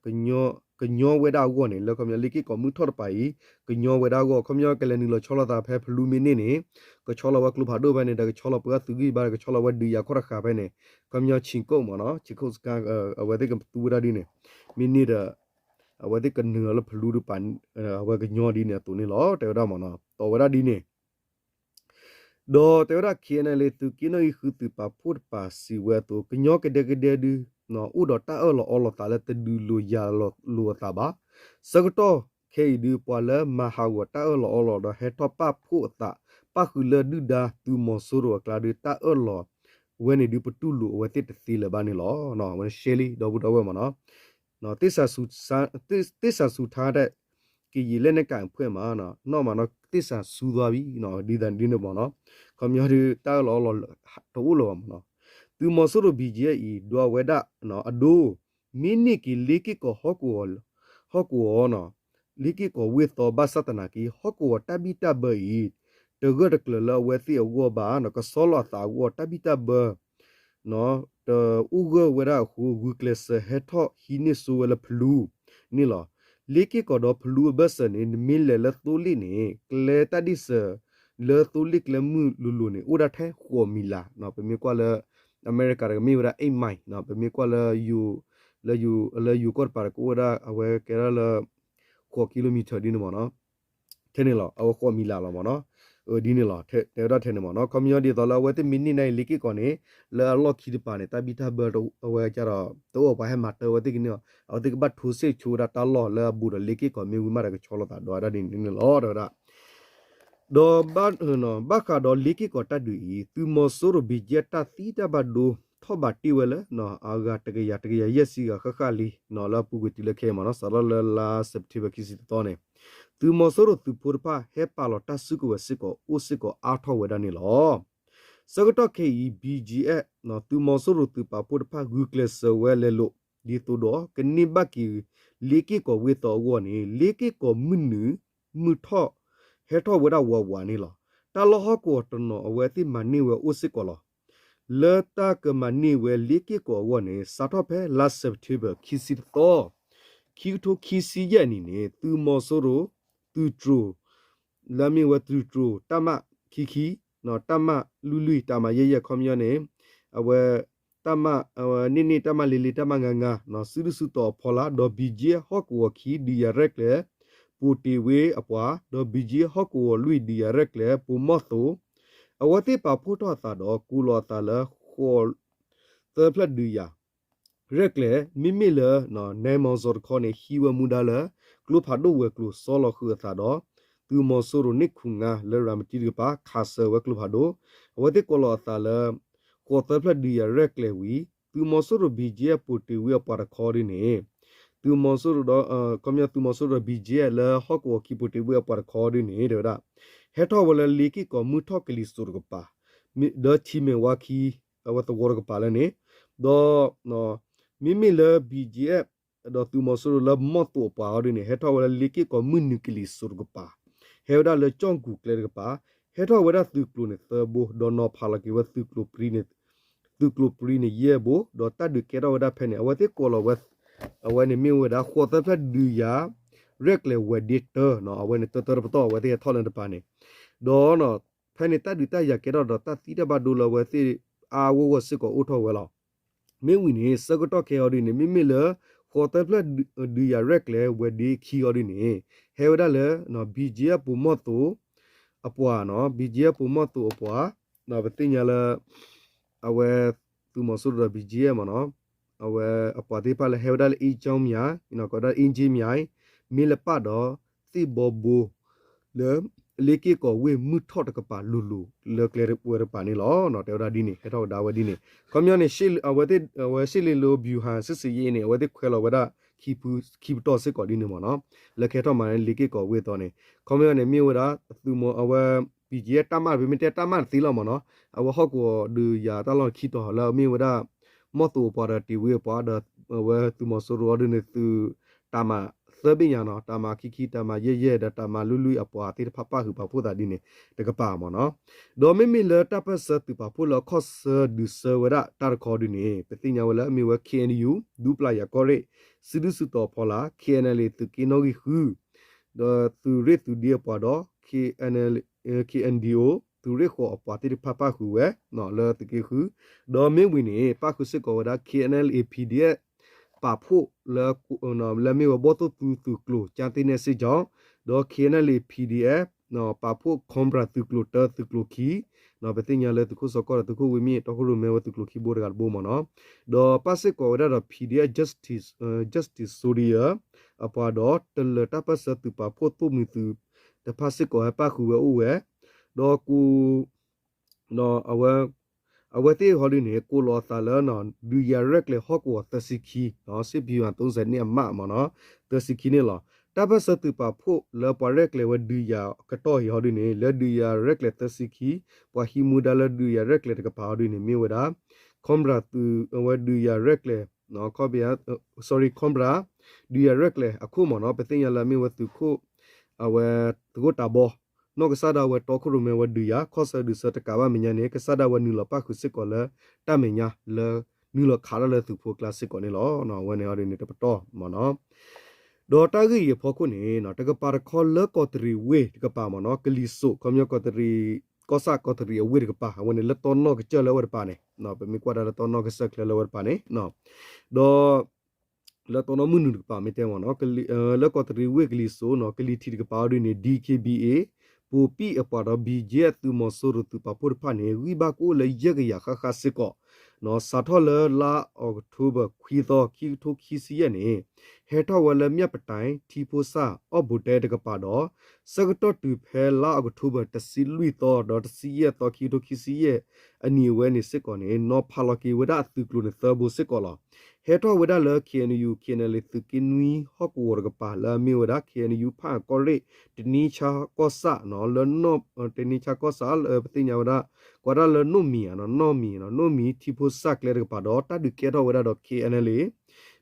ကညီဝဲဒၣ်အဂီၢ်န့ၣ် လၢခီပညီလ့က့ၣ်ကီၤမုၢ်ထီၣ်တကပၤအံၤ ကညီဝဲဒၣ်အဂီၢ် ခီပညီကလဲၤနုာ်လီၤဆီလီၤသးဖဲဖလူမ့ၢ်န့ၢ်န့ၣ် ကဆီလီၤဝဲကျိဖးဒိၣ်ဖဲန့ၣ် ဒီးကဆီလီၤပှဲၤသုးဂံၢ်ဘါ ဒီးကဆီလီၤဝဲဒုးယၤခီၣ်တဃာ်ဖဲန့ၣ် ခီပညီ ဆ့ၣ်ကိၣ်မ့ၢ်နီၤ ဆ့ၣ်ကိၣ်စခါ အဝဲသ့ၣ်ကသူဝဲဒၣ်ဒ်န့ၣ် မ့ၢ်န့ၢ်ဒီး အဝဲသ့ၣ်ကနုာ်လီၤလၢဖလူတကပၤ အဝဲကညီဒ်န့ၣ်အသိးန့ၣ်လီၤ တဲဝဲဒၣ်မ့ၢ်နီၤ တီၢ်ဝဲဒၣ်ဒ်န့ၣ် ဒီးတဲဝဲဒၣ် K N L A သုးက့နီၣ်ဂံၢ်ဃုသုးပာ်ဖှိၣ်တကပၤစံးဝဲအသိး ကညီကဒဲကဒဲဒု အိၣ်ဒီးတၢ်အၢၣ်လီၤအီလီၤသးလၢတဒုးလိာ်ယၤလိာ်အသးဘၣ်. ဆၢကတီၢ်ခဲအံၤဒု ပှၤလၢမၤဟးဂီၤတၢ်အၢၣ်လီၤအီလီၤဒီးဟဲထီၣ်ပာ်ဖှိၣ်အသး ပၣ်ဃုာ်လၢဒုၣ်ဒါသုးမီၤစိရိၤအကျါဒု တၢ်အၢၣ်လီၤဝဲန့ၣ်ဒု ပတူၢ်လိာ်အဝဲသ့ၣ်တသ့လၢၤဘၣ်န့ၣ်လီၤ. ဝဲရှဲလံ ဒီပုၢ်ဒီဝဲၢ်မ့ၢ်နီၤ သ့ၣ်စးဆူထါ ကယံာ်လဲၣ်န့ၣ်ကၣ်ဖှဲၣ်မး နီၢ်မးနီၤ သ့ၣ်စးဆူသွားဘံ ဒ်သိးဒ်န့ၣ်မ့ၢ်နီၤ ခီပညီဒု တၢ်အၢၣ်လီၤအီလီၤတအိၣ်လၢၤဘၣ်မ့ၢ်နီၤ သုးမီၤစိရိၤ ဘံၣ်ကၠံၣ်အံၤ ဒွးဝဲဒၣ် အဒိ မ့ၢ်န့ၢ်က့ၤလ့က့ၣ်ကီၤဟီၣ်ကဝီၤ ဟီၣ်ကဝီၤ လ့က့ၣ်ကီၤဝ့ၢ်သီဘၣ်ဆၣ်သနာ်က့ ဟီၣ်ကဝီၤတၢ်ဘံၣ်တၢ်ဘၢအံၤ တဂၢၢ်တကျၢၤလၢအဝဲသ့ၣ်အဂီၢ်ဘၣ် ကဆီလီၤအသးအဂီၢ် တၢ်ဘံၣ်တၢ်ဘၢ တအိၣ်ဂၢၢ်ဝဲဒၣ်အဃိ ဂုာ်ကျဲးစၢးဟဲထီၣ်ဟံးန့ၢ်စိဝဲလၢဖလူန့ၣ်လီၤ. လ့က့ၣ်ကီၤဒီးဖလူအဘၢၣ်စၢၤန့ၣ် နမ့ၢ်လဲၤလၢသိလ့ၣ်န့ၣ် ကျဲတၢ်ဒ့ၣ်စၢၤ လၢသိလ့ၣ်ကျဲမုၢ်လိၤလိၤန့ၣ် အိၣ်ဒၣ်ထဲဃိးမံၤလး ပမ့ၢ်ကွၢ်လၢ အမဲရကၤတကမ့ၢ်ဝဲဒၣ် eight mile ပမ့ၢ်ကွၢ်လၢ လၢယိၤကီၢ်တပၤတကအိၣ်ဝဲဒၣ် အဝဲကဲဒၣ်လၢ ဃိး kilometer ဒ်န့ၣ်မ့ၢ်နီၤ ထဲန့ၣ်လီၤ အဝဲဃိးမံၤလးလီၤမ့ၢ်နီၤ ဒ်န့ၣ်လီၤ တဲဝဲဒၣ်ထဲန့ၣ်မ့ၢ်နီၤ ခီပညီဒ်သိးလၢအဝဲသ့ၣ်မ့ၢ်န့ၢ်န့ၣ် လ့က့ၣ်ကီၤန့ၣ် လၢအလီၢ်ခံတပၤန့ၣ် တၢ်ဘံၣ်တၢ်ဘၢအဝဲကဒီး တအိၣ်ပှၤဟဲမၤတၢ်ဝဲသ့ၣ်ကန့ၣ် အဝဲသ့ၣ်ကဘၣ်ထိစ့ၣ်ဆိဝဲဒၣ်တၢ်လီၢ်လၢအဘူးဒီးလ့က့ၣ်ကီၤမ့ၢ်ဝံၤမးဒီးကဆီလီၤသးဒီးဝဲဒၣ်ဒ်န့ၣ်န့ၣ်လီၤ တဲဝဲဒၣ် ဒီး ဘၣ်ဃးဒီးလ့က့ၣ်ကီၤတၢ်ဒုးအံၤ သုးမီၤစိရိၤ ဘံၣ်ကၠံၣ် တၢ်သံတၢ်ဘၣ်ဒိ ထီၣ်ဘးတ့ၢ်ဝဲလၢ အဂၤတကယၤ တကယၤယဲၢ်ဆံဂၤဃၣ်ဃၣ်လံ လၢအပူၤကွံာ်တုၤလၢခဲအံၤမ့ၢ်နီၤ စးထီၣ်လၢလါ September ခံဆံတသီန့ၣ် သုးမီၤစိရိၤသုးဖိတဖၣ် ဟဲပာ်လီၤတၢ်စုကဝဲၤစ့ၢ်ကီး အိၣ်စ့ၢ်ကီးအါထီၣ်ဝဲဒၣ်န့ၣ်လီၤ. ဆၢကတီၢ်ခဲအံၤ ဘံၣ်ကၠံၣ် သုးမီၤစိရိၤသုးပာ်ဖှိၣ်တဖၣ် ဂုာ်ကျဲးစၢးဝဲလဲၤလိာ် ဒ်သိးဒီး ကန့ၢ်ဘၣ်က့ၤ လ့က့ၣ်ကီၤဝ့ၢ်သီအဂီၢ်န့ၣ် လ့က့ၣ်ကီၤမုၢ်နုာ် မုၢ်ထီၣ် ဟဲထီၣ်ဝဲဒၣ်ဝးဝးန့ၣ်လီၤ. တၢ်လီၢ်ဟီၣ်ကဝီၤတနီၤအဝဲသ့ၣ်မၤန့ၢ်ဝဲအိၣ်စ့ၢ်ကီးလီၤ. လၢတၢ်ကမၤန့ၢ်ဝဲလ့က့ၣ်ကီၤအဂီၢ်န့ၣ် စးထီၣ်ဖဲလါ September ခံဆံတသီ ခံကထိခံဆံယဲၢ်နံၣ်န့ၣ် သုးမီၤစိရိၤ သုးတြိၤ လၢအမ့ၢ်ဝဲသုးတြိၤ တၢ်မးခံခံ တၢ်မးလွံၢ်လွံၢ် တၢ်မးယဲၢ်ယဲၢ် ခီပညီန့ၣ် အဝဲ တၢ်မး န့ၢ်န့ၢ် တၢ်မးလ့လ့ တၢ်မးငါငါ စုဒုၣ်စုတီၤအဖီလာ် ဒီး ဘံၣ်ကၠံၣ် ဟီၣ်ကဝီၤခံ ဒုးယၤရဲၣ်ကျဲၤ ပိာ်တ့ၢ်ဝ့အပှၤ ဒီး ဘံၣ်ကၠံၣ် ဟီၣ်ကဝီၤလွံၢ် ဒုးယၤရဲၣ်ကျဲၤ ပိာ်မီၢ်သိ အဝဲသ့ၣ်ပာ်ဖှိၣ်ထီၣ်အသးဒီး ကူးလီၤအသးလၢ ဃိး သၢဖျၢၣ်ဒုးယၤ ရဲၣ်ကျဲၤ မ့မ့ၢ်လၢ နဲမီၤစီၤတခီန့ၣ် ဟံးဝဲမူဒါလၢ ကျိဖးဒိၣ်ဝဲၤကျိၤ စီလီၤဃုာ်အသးဒီး သုးမီၤစိရိၤန့ၣ် ခူၣ်ငါလၢရၤမတံတကပၤ ခးစၢၤဝဲကျိဖးဒိၣ် အဝဲသ့ၣ်ကိးလီၤအသးလၢ ဃိးသၢဖျၢၣ်ဒုးယၤရဲၣ်ကျဲၤဝံၤ သုးမီၤစိရိၤ ဘီၣ်ကၠံၣ်အဲၣ် ပိာ်တ့ၢ်ဝံၤအပှၤတခီဒ်န့ၣ် သုးမီၤစိရိၤဒီး ခီပညီသုးမီၤစိရိၤဒီး ဘီၣ်ကၠံၣ်အဲၣ် လၢဟီၣ်ကဝီၤခံပိာ်တ့ၢ်ဝံၤအပှၤတခီဒ်န့ၣ် တဲဝဲဒၣ် ဟဲထီၣ်ဝဲလၢလ့က့ၢ်ကီၢ်မုၢ်ထီၣ်ကလံၤစိးတကပၤ ဒီးထံမဲာ်ဝါခံ အဝဲသဝီတကပၤလၢန့ၣ် ဒီး မ့မ့ၢ်လၢ ဘီၣ်ကၠံၣ်အဲၣ် ဒီးသုးမီၤစိရိၤလၢမီၢ်သိးအပှၤအီၤဒ်န့ၣ် ဟဲထီၣ်ဝဲလၢလ့က့ၢ်ကီၢ်မုၢ်နုာ်ကလံၤစိးတကပၤ ဟဲဝဲဒၣ်လၢကၠီၣ်ကူၤကျဲတကပၤ ဟဲထီၣ်ဝဲဒၣ်သုးကျိၤန့ၣ်သၢဘိ ဒီးနီၤဖးလီၤက့ၤဝဲ သုးကျိၤပြံန့ၣ်ယဲၢ်ဘိ ဒီးတၢ်ဒုးကဲထီၣ်ဝဲဒၣ်ဖဲန့ၣ် အဝဲသ့ၣ်ကိးလီၤဝဲ အဝဲန့ၣ်မ့ၢ်ဝဲဒၣ် ဃိးသၢဖျၢၣ်ဒုးယၤ ရဲၣ်ကျဲၤဝဲၤဒ့တၢ အဝဲန့ၣ်တၢတၢတပတီၢ် အဝဲသ့ၣ်ဟဲထီၣ်လၢတပၤန့ၣ် ဒီး ဖဲန့ၣ်တၢ်ဒုးတၢ်ယၤကဲထီၣ်ဒီး တၢ်သံတၢ်ဘၣ်ဒိလၢအဝဲသ့ၣ်အါအါဂီၢ်ဂီၢ်စ့ၢ်ကီးအိၣ်ထီၣ်ဝဲလီၤ. မ့ၢ်ဝံၤန့ၣ် ဆၢကတီၢ်ခဲအံၤဒ်န့ၣ် မ့မ့ၢ်လၢ ဃိးသၢဖျၢၣ်ဒုးယၤရဲၣ်ကျဲၤဝဲၤဒ့ခံအီၤဒ်န့ၣ် ဟဲဝဲဒၣ်လၢ ဘီၣ်ကၠံၣ်အဲၣ် ပိာ်မီၢ်သိး အပှၤနီၤ ဘီၣ်ကၠံၣ်အဲၣ် ပိာ်မီၢ်သိးအပှၤ ပသ့ၣ်ညါလၢ အဝဲ သုးမီၤစိရိၤဒီး ဘီၣ်ကၠံၣ်အဲၣ် မ့ၢ်နီၤ အဝဲအပှၤသ့ၣ်တဖၣ်လၢဟဲဝဲဒၣ်လၢ အ့ကၠီမၠဲ ကီးဒၣ် အ့ကၠီမၠဲ မ့ၢ်လၢပၢ်ဒီး သ့ၣ်ဘီဘိ လၢ လ့က့ၢ်ကီၢ်ဝ့ၢ်မုၢ်ထီၣ်တကပၤလိၤလိၤ လၢကျဲဝဲတကပၤန့ၣ်လီၤ. တဲဝဲဒၣ်ဒ်န့ၣ် ဟဲထီၣ်ကဒါဝဲဒ်န့ၣ် ခီပညီန့ၣ် အဝဲသ့ၣ် အဝဲ ရှစ်လေးလေး ဗျူဟာစစ်ဆင်ရေး န့ၣ် အဝဲသ့ၣ်ခွဲးလီၤဝဲဒၣ် ခံပတီၢ်စ့ၢ်ကီးဒ်န့ၣ်မ့ၢ်နီၤ လၢကဟဲထီၣ်မၤန့ၣ် လ့က့ၢ်ကီၢ်ဝ့ၢ်အသိးန့ၣ် ခီပညီန့ၣ် မ့ၢ်ဝဲဒၣ် သုးမီၤ အဝဲ ဘီၣ်ကၠံၣ်အဲၣ် တၢ်မၢ် ပမ့ၢ်တဲတၢ်မၢ်တသ့လီၤမ့ၢ်နီၤ အဝဲဟီၣ်ကဝီၤဒုးယၤတၢ်လီၢ်ခံတီၤလၢအမ့ၢ်ဝဲဒၣ် မီၢ်သိးအပှၤဒီးတ့ၢ်ဝံၤအပှၤဒီး အဝဲသုးမီၤစိရိၤအီၤဒ်န့ၣ် သုးတၢ်မၤသၢဘ့ၣ်ညါနီၤ တၢ်မၤခံခံ တၢ်မၤယဲၢ်ယဲၢ် ဒီးတၢ်မၤလွံၢ်လွံၢ်အပှၤသ့ၣ်တဖၣ်ပၣ်ဃုာ်ပာ်ဖှိၣ်သးဒ်န့ၣ် တကပၤမ့ၢ်နီၤ ဒီးမ့မ့ၢ်လၢတၢ်ပၢၢ်ဆၢသုးပာ်ဖှိၣ်လၢအခီၣ်ဆၢဒုးဆၢဝဲဒၣ်တၢ်တခီဒ်န့ၣ် ပသ့ၣ်ညါဝဲလၢအမ့ၢ်ဝဲ ခ့ၣ်အဲၣ်ယူၣ် ဒူပျၢ်ယၤကီၢ်ရ့ၣ် စုဒုၣ်စုတီၤအဖီလာ် ခ့ၣ်အဲၣ်အဲၣ်လ့ၣ် သုးက့နီၣ်ဂံၢ်ဃု ဒီးသုးရ့ၣ်သုးဒ့အပှၤဒီး ခ့ၣ်အဲၣ်အဲၣ်လ့ၣ် သုးရ့ၣ်ဃိးအပှၤသ့ၣ်တဖၣ်ပၣ်ဃုာ်ဝဲ လၢသုးက့ဃု ဒီးမ့ၢ်ဝံၤန့ၣ် ပၣ်ဃုာ်စ့ၢ်ကီးဝဲဒၣ် ခ့ၣ်အဲၣ်အဲၣ်လ့ၣ် PDF ပာ်ဖှိၣ်လၢ လၢမ့ၢ်ဝဲဘီၣ်သိၣ်သူသုးကျိၤ ကၠါသ့ၣ်နဲၣ်စ့ၣ်ကီ ဒီး ခ့ၣ်အဲၣ်အဲၣ်လ့ၣ် PDF ပာ်ဖှိၣ် Cobra သုးကျိၤတၢ သုးကျိၤခံ ပသ့ၣ်ညါလၢသုးခိၣ်စီၤကီၢ်ဒီးသုးခိၣ်ဝ့ၢ်မ့ၢ်တီခိၣ်ရိၣ်မဲဝဲသုးကျိၤခံဘိတဂၤတဘိမ့ၢ်နီၤ ဒီးပၣ်စ့ၢ်ကီးဝဲဒၣ်ဒီး PDF Justice Justice Soldier အပှၤဒီး တလၢၤတၢ်ပၢၢ်ဆၢသုးပာ်ဖှိၣ်သိၣ်မှံၤသုးတဖၣ်စ့ၢ်ကီးဟဲပၣ်ဃုာ်ဝဲအိၣ်ဝဲ ဒီးကိး ဒီး အဝဲသ့ၣ်ဟီဒ်န့ၣ် ကိးလီၤအသးလၢ ဒုးယၤရဲၣ်ကျဲၤဟီၣ်ကဝီၤသၢဆံခံ စ့ၣ်ပံၤဝၤ သုံးဆယ့်နှစ် အမးမ့ၢ်နီၤ သၢဆံခံန့ၣ်လီၤ. တၢ်ပၢၢ်ဆၢသုးပာ်ဖှိၣ်လၢပှၤရဲၣ်ကျဲၤဝဲဒုးယၤအကတီၢ်အံၤဟီဒ်န့ၣ် လၢဒုးယၤရဲၣ်ကျဲၤသၢဆံခံ ပှၤဟံးမူဒါလၢဒုးယၤရဲၣ်ကျဲၤတကပၤဟီဒ်န့ၣ် မ့ၢ်ဝဲဒၣ် Cobra သုး အဝဲဒုးယၤရဲၣ်ကျဲၤ Cobra ဒုးယၤရဲၣ်ကျဲၤအခိၣ်မ့ၢ်နီၤ ပသ့ၣ်ညါလၢအမ့ၢ်ဝဲသုးခိၣ် အဝဲ သုးခိၣ်တၤဘီ နီၢ်ကစၢ်ဒၣ်ဝဲတီခိၣ်ရိၣ်မဲဝဲဒုးယၤ ခီၣ်ဆၢဒုးဆၢတကးဘၣ်မဲာ်ညါန့ၣ် ကစၢ်ဒၣ်ဝဲနုာ်လီၤပၣ်ဃုာ်စ့ၢ်ကီးလၢ တၢ်မဲာ်ညါလၢ နုာ်လီၤခးတၢ်လၢသုးဖိအကျါစ့ၢ်ကီးန့ၣ်လီၤ. အဝဲန့ၣ်ဟီဒ်န့ၣ်တပတီၢ်မ့ၢ်နီၤ ဒီးတၢ်ဂ့ၢ်အံၤအဖီခိၣ်န့ၣ် တကပၤတခီလၢကီးတရံးဝ့ၢ်တကပၤမ့ၢ်နီၤ ကလံၤစိး ခီပညီကီးတရံး ကီၢ်ဆၣ်ကီးတရံးအဝ့ၢ်တကပၤ အဝဲန့ၣ်လၢတီနီၢ်ကစၢၢ်လၢအဝဲတပၤန့ၣ် ပမ့ၢ်ကွၢ်ဒၣ်လၢတီနီၢ်ကစၢၢ်ချၢလၢအဝဲတပၤန့ၣ် ဒီး လၢတီနီၢ်မုၢ်နုာ်တကပၤမ့ၢ်တဲမ့ၢ်နီၤ လၢကီးတရံးဝ့ၢ်ကလံၤစိးနီၤ ကလံၤထံးတကပၤအီၤဒ်န့ၣ် ဒီး DKBA ပိာ်ပံၣ်အပှၤဒီး ဘီကၠံအသုးမီၤစိရိၤသုးပာ်ဖှိၣ်တဖၣ်န့ၣ် ဂံၢ်ဘါကအိၣ်လၢယဲၢ်ကယၤဃၣ်ဃၣ်စ့ၢ်ကီး စးထီၣ်လၢလါအီးကထိဘၢၣ်ခွံသီ ခံကထိခံဆံယဲၢ်န့ၣ် ဟဲထီၣ်ဝဲလၢ မြပတိုင် ထံဖိစၢ် အီၣ်ဘိးတဲတကပၤဒီး ဆၢကတီၢ်တုၤဖဲလါအီးကထိဘၢၣ် တဆံလွံၢ်သီ ဒီးတဆံယဲၢ်သီ ခံကထိခံဆံယဲၢ်အနံၤအဝဲန့ၣ်စ့ၢ်ကီးန့ၣ် နီၤဖးလီၤက့ၤဝဲဒၣ်အသုးကျိၤန့ၣ်သၢဘိစ့ၢ်ကီးလီၤ. ဟဲထီၣ်ဝဲဒၣ်လၢ ခ့ၣ်အဲၣ်ယူၣ် ခ့ၣ်အဲၣ်အဲၣ်လ့ၣ် သုးက့နွံဟီၣ်ကဝီၤတကပၤ လၢအမ့ၢ်ဝဲဒၣ် ခ့ၣ်အဲၣ်ယူၣ် ဖၣ်အၣ်ကီၢ်ရ့ၣ် တနံဆါကီၢ်ဆၣ် လၢ တနံဆါကီၢ်ဆၣ်လၢပသ့ၣ်ညါဝဲဒၣ် ကွၢ်ဒၣ်လၢနိၣ်မံၤ နိၣ်မံၤ နိၣ်မံၤထံဖိစၢ်ကျဲတကပၤဒီး တၢ်ဒုးကဲထီၣ်ဝဲဒၣ်ဒီး ခ့ၣ်အဲၣ်အဲၣ်လ့ၣ်